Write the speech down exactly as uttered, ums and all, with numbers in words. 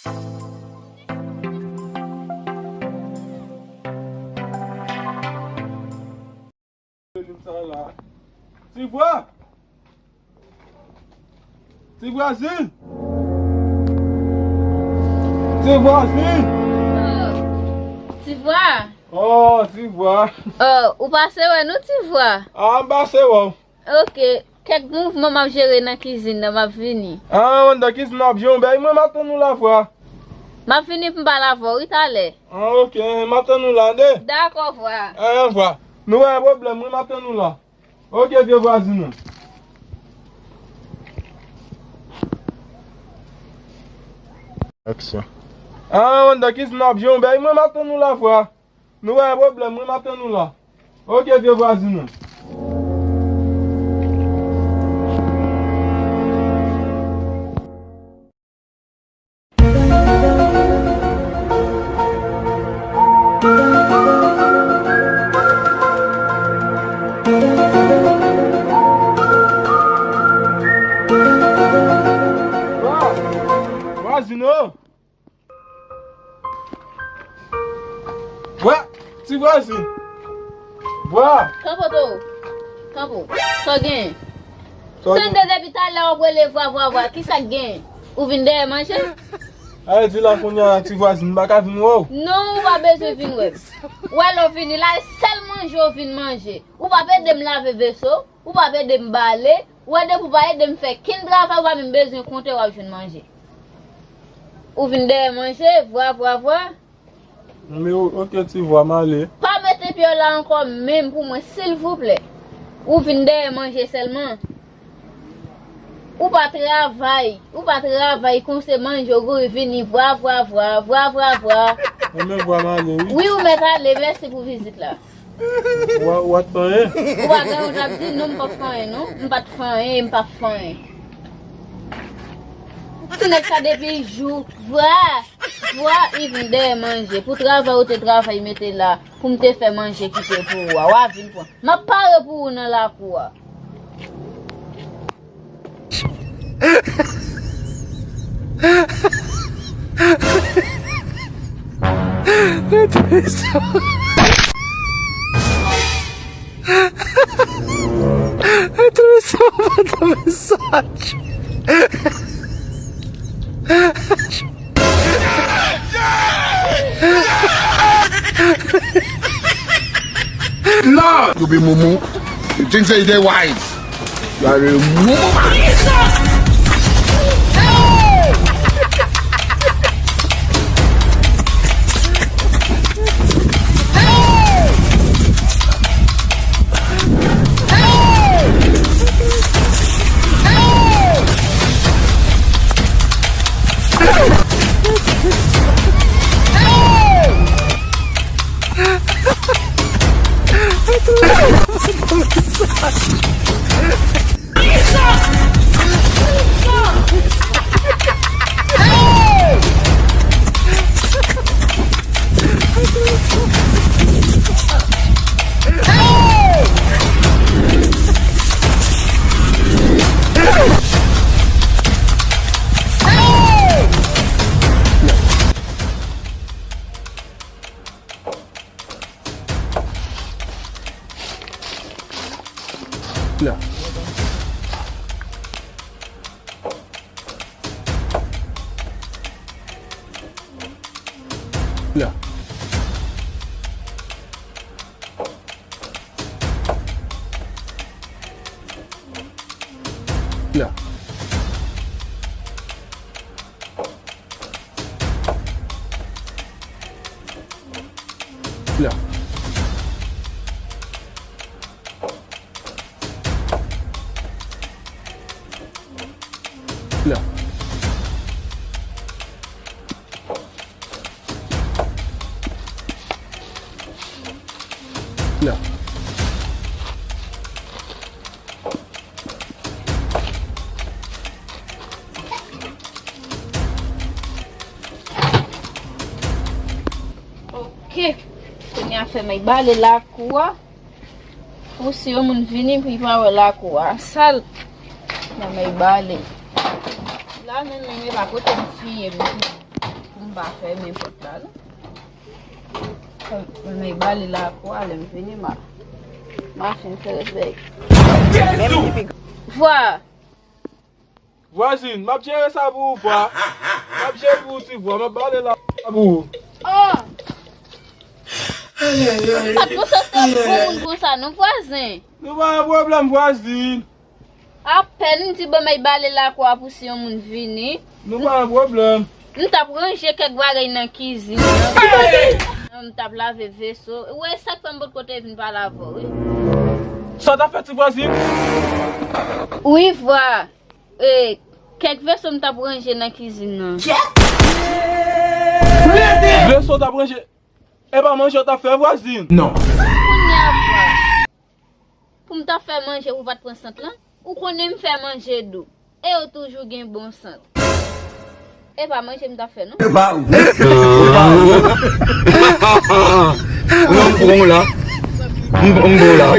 Ti vwa! Ti vwazin! Ti vwazin! Ti vwa! Oh, ti vwa! Oh, ou pase wè nou ti vwa? Ah, m pase wè w. Ok, kèk mouvman m ap jere nan kizin nan, m ap vini. Ah, w anndan kizin nan ap jere yon bèy, mwen m ap tann ou la vwa. M ap vini pou m pale avè w, wi, talè. Ah, ok, m ap tann ou la, tande? Dakò, vwa. Ah, vwa. Nou wè pwoblèm, mwen m ap tann ou la. Ok, vye vwazin nan. Aksyon. Ah, w anndan kizin nan ap jere yon bèy, mwen m ap tann ou la vwa. Nou wè pwoblèm, mwen m ap tann ou la. Ok, vye vwazin nan. Vwazin o! Vwa, ti vwazin. Vwa. Kanpo to. Kanpo. Sa w gen? Sa w gen? Tande depi talè w ap rele vwa, vwa, vwa. Kisa k gen? Ou vin dèyè manje? Ay, di la kounye a, ti vwazin, m pa ka vin wè w. Non, ou pa bezwen vin wè m. Ou wè lè w vini la, e sèl manje w vin manje. Ou p ap ede m lave veso, ou p ap ede m bale, ou wè depi w pa ede m fè kenn travay, ou pa menm bezwen konte w ap jwenn manje. Ou vin dèyè manje, vwa, vwa, vwa. Men o-, oke ti vwa, m ale. Pa mete pye w la ankò menm pou mwen, silvouplè. Ou vin dèyè manje sèlman. Ou pa travay, ou pa travay, konse manje w gouye vini, vwa, vwa, vwa, vwa, vwa, vwa. Enben vwa, m ale, wi. Wi, ou mèt ale, mèsi pou vizit la. Wa, wa t fè anyen? Ou pa gen yon jan ap di, non, m p ap fè anyen, non. M pa t fè anyen, m p ap fè anyen. Ti nèg sa depi jou, vwa, vwa, li vin dèyè manje. Pou travay ou te travay mete la, pou m te fè manje kite pou ou a. W a vin pran. M ap pare pou ou nan lakou a. Enteresan. Enteresan, enteresan. Lord! You be mumu. You think say you dey wise? You are a mumu man. La. La. La. La. La. La. Ok. Kounye a fè m al bale lakou a. Pou si yon moun vini pou li pa wè lakou a sal. Nan men bale. La menm, menm e pa kote m fiye m. M pa fèmen pòt la, non. Men bale la pou ale, m vini, ma. Machin fè revèy. Menm tipi. Vwa! Vwazin, m ap jere sa pou ou, vwa. M ap jere pou ou, ti vwa. M ap bale la pou ou. Oh! Ou pa t konsantre pou moun konsa, non, vwazen. Nou pa gen pwoblèm, vwazin. Apèn m di bon, m ay bale lakwa pou si yon moun vini. Nou pa gen pwoblèm. M t ap ranje kèk bagay nan kizin nan. M t ap lave veso. Ou wè sa k fè m potko te vin pale avè w, wi. Sa w t ap fè, ti vwazin? Wi, vwa. E, kèk veso m t ap ranje nan kizin nan. Veso w t ap ranje? E pa manje w t ap fè, vwazin? Non. Kounye a, vwa. Pou m ta fè manje pou w pa t pran sant lan? Ou konnen m fè manje dou. E yo toujou gen bon sant. E pa manje m ta fè, non. E pa ou. E pa ou. Non, m pran w la. M, m pran w la.